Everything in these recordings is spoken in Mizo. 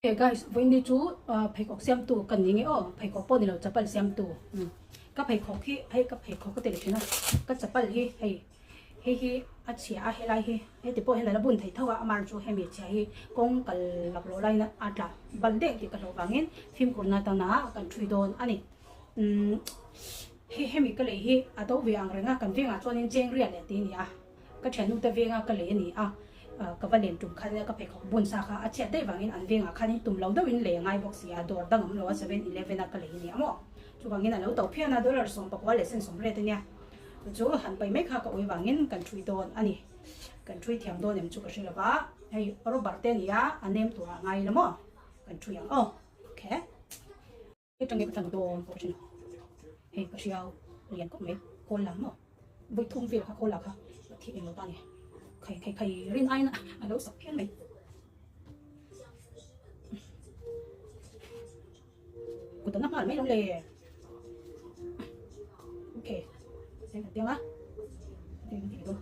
Hey guys, vawiin chu pheikhawk siamtu ka ni nge aw, pheikhawk pawh ni lo chapal siamtu. Ka pheikhawk hi hei ka pheikhawk ka ti leh thin a, ka chapal hi hei hei hi a chhia a helai hi heti pawh hian a la bun thei tho a, amah chu hemi chhia hi kawng kal lak loh laiin a tla bal deuh tih ka hlauh vangin fimkhurna atana kan ṭhui dawn a ni. Hei hemi ka lei hi a do ve ang reng a, kan vengah chuanin chengriat leh tih a ni a. Ka thiannu te venga ka lei a ni a, ka va len tum khan ka pheikhawk bun sa kha a chhiat daih vangin an vengah khanin tum lo deuhin lei a ngai bawk si a, dawr dang awm lo a seven eleven a ka lei a ni a maw? Chuvangin a lo to phian a, dollar 19 leh sen 80 a nia. Chu chu han pai mai kha ka ui vangin kan thui dawn a ni. Kan thui thiam dawn em chu ka hre lo va, hei rubber te a ni a, a nem turah a ngai la maw? Kan thui ang aw. Okay. Hei tang nge ka tlang dawn pawh ka hre lo. Hei ka hriau lian khawp mai khawl lam maw vawi thum vel kha khawl lah kha ka thih eng lo ta ni. Khai khai khai rin aiin a lo sak phian mai. Kut an a nghal mai lo le. Okay. Hei kan tiang a. Hei kan ti dawn.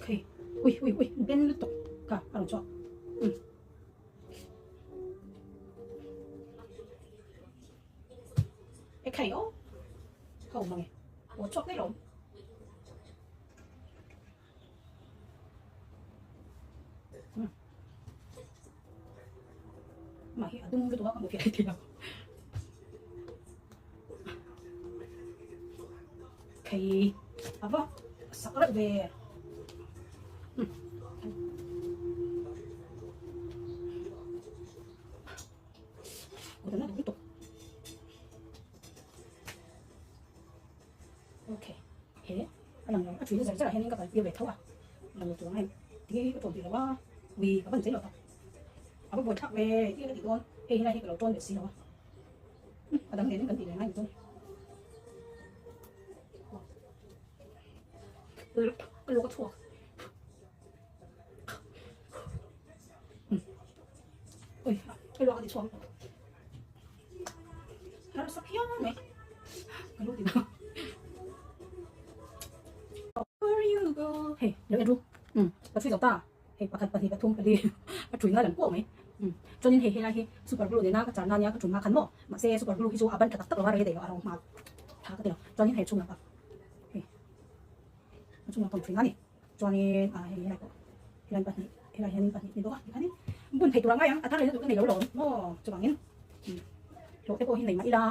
Khai. Ui ui ui ben lutuk kha a rawn chhuak. Um. E khai o. Ho mang e. O chhuak daih lo. Um. Mah hi a dum lutuk a ka hmu fiah thei lo. Khai a va sak reuh ve. Okay he a lang lo a thui na zar zar ah hianin ka kal tir ve tho a lang lo chuang a hei tinge hi ka tawn tih lo a ui ka van chei lo tak a va buai thlak ve tinge ka tih dawn hei helai hi ka lo tawn ve si lo a a dang nen in kan tih leh ngai ni chuan. Ka luak a chhuak. Ui, ka luak a ti chhuak. Harsa phian mai. Ka lu ti na. Where you go? Hei, lo en ru. Ka thui zo ta. Hei pakhat pahnih pathum pali a thui ngai lang kuau mai. Chuanin hei helai hi super glue nena ka char na nia ka tum hma khan maw. Mahse super glue hi chu a ban tha tak tak lo a rei daih lo a rawng hma tha ka ti lo. Chuanin hei chhung lampang hei a chhung lampang thui nga ni. Chuanin ah hei helai pawh helai pahnih helai hianin pahnih ni bawk a tikhanin bun thei tur a ngai ang a thar lehna tur ka nei lo lawm maw chuvangin hlawh te pawh hi nei mah ila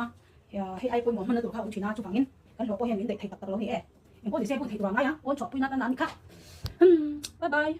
hei ai pawimawh hmanna tur kha a awm thin a chuvangin kan hlawh pawh hian min daih thei tak tak lo ni e. Engpawh ni se bun thei tur a ngai ang pawn chhuahpui nan a ni kha. Bye bye.